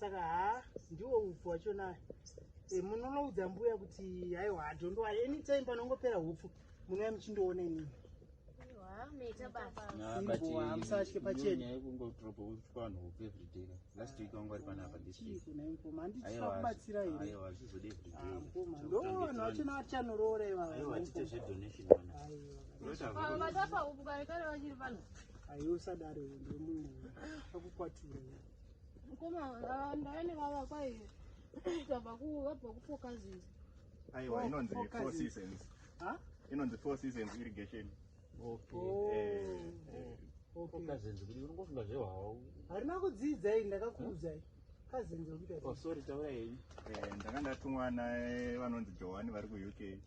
Saka haa ndiwo upfu wachona. E, munonoudza mbuya kuti haiwa don't worry anytime panongopera hupfu munouya muchindoona inini. Musatye pachena. Handiti kubatsira here? Mukoma ndo vanhu vachona vachanoroora ivava. Vatapa upfu kare kare vachiri pano. Aiwa usadaro ndiwe munhu akukwatura. Mukoma ndaene vava kwai tabva ku vabva ku Four Cousins. Aiwa, Oh, inonzi Four Four Cousins. Seasons. Ha? Inonzi Four Seasons Irrigation. Oh. Eh, eh. Okay. Cousins kuti unongofunga zvehwawa. Harina kudzidza iyi ndakakuudzai. Cousins wekuita Oh, sei? sorry, taura henyu. Eh, ndanga ndatumwa navanonzi Johani vari kuUK,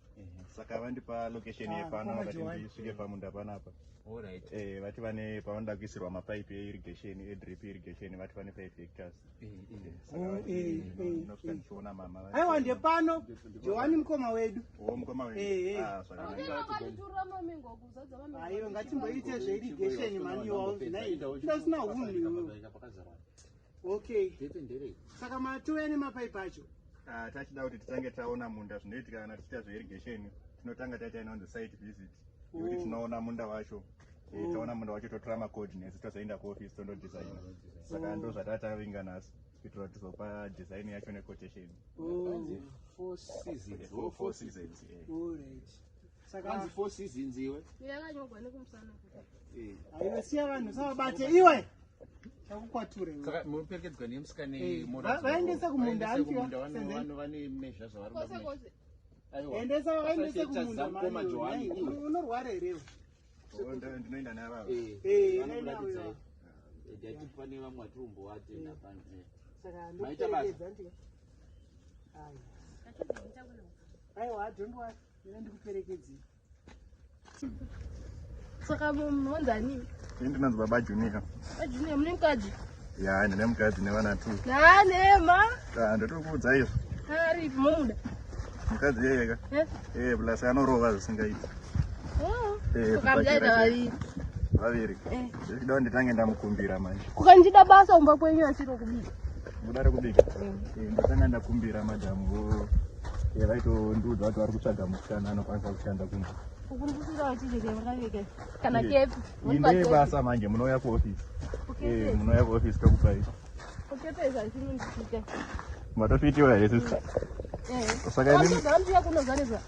saka vandipa location Ah, yepano, mukoma vakati Johani. ndisvike pamunda panapa. Alright. Eh, vati vane pavanoda kuisirwa mapaipi eirrigation, edrip irrigation, vati vane 5 hectares. Eh, saka Oh, vati ndinosvika ndichiona mama Aiwa ndepano Johani mukoma wedu. Oh, mukoma wenyu. Eh, eh. Ah, zvakanaka. Vakanga vachiturira mamingo kuzadza mamingo. Aiwa ngatimboite zveirrigation maniwa ndasina hunhu iwewe. Okay. Saka matouya nemapaipi acho. Ah, tachida kuti titange taona munda. Zvinoitika kana tichiita zveirrigation, tinotanga taita inonzi site visit, yekuti tinoona munda wacho. Eh, taona munda wacho, totora macoordinates, tozoenda kuoffice tondodesigna. Saka ndo zvatatavinga nhasi kuitira kuti tizopa design yacho nequotation. Oh. Four Seasons. Four, Four Seasons, eh. Alright. Saka Hanzi Four Seasons iwe. Yakanyorwa nekumusana. Aiwa, siya vanhu savabate iwe. Chakukwatura iwe. Saka munoperekedzwa nemusikane. Vaendese kumunda, antiwa, Senzeni. Vanhu vane mezha zvavari Kose kose. Endesa, vaendese kumunda Mukoma mani. Johani Nhai, iwe. unorwara here iwe? Oh, ndinoenda navava. Eh, Vanokuratidzai. Ndati pane vamwe vatiumbovatenda panze. Saka Maita basa. ndokuperekedza antiwa. Aiwa. Aiwa, don't worry. Mina ndikuperekedzi. Saka munonzani? Ini ndinonzi Baba Junior. Junior, mune mukadzi? Ya, ndine mukadzi nevana two. Nanema. Ah, ndotokuudza izvo. Aripi momuda? Mukadzi yeyeka. Eh? Eh, plus anorova zvisingaiti. Oh. Eh, Saka muchaita vaviri. Vaviri. Eh. Zvichida kuti nditange ndamukumbira manje. Kukandichida basa umba kwenyu achiri kubika. Muda rekubika? Eh, ndotanga ndakumbira madhamu vo. Eh, vaitondiudza kuti vari kutsvaga musikana anokwanisa kushanda kumba. Ukundisira vachidye vakaveka. Kana Eh, kepi. Iyi ndeye basa manje, munouya kuofisi. Eh, munouya kuofisi tokupai. Ukepeza chinondisika. Matofitiwa here, sister? Eh. Saka Ndiya kunozanizwa.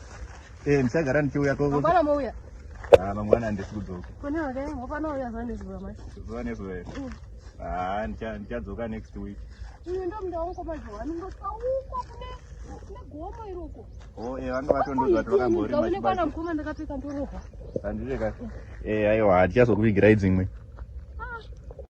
Eh, ndichagara ndichiuya koko. Mangwana mouya. Ah, mangwana handisi kudzoka. Kune vakae wapana uya zuva nezuva manje. Zuva nezuva here? Ah, ndichadzoka next week. Uyu ndo munda wangu kwa Johani, ndosvika uko kune gomo iroko. Oh, eh, vanga vatondiudza kuti vakamborima Kaone kwana chibage. mukoma ndakapfeka ndorohwa. Handiti ka? Eh, aiwa, hatichazokuvigirai dzimwe.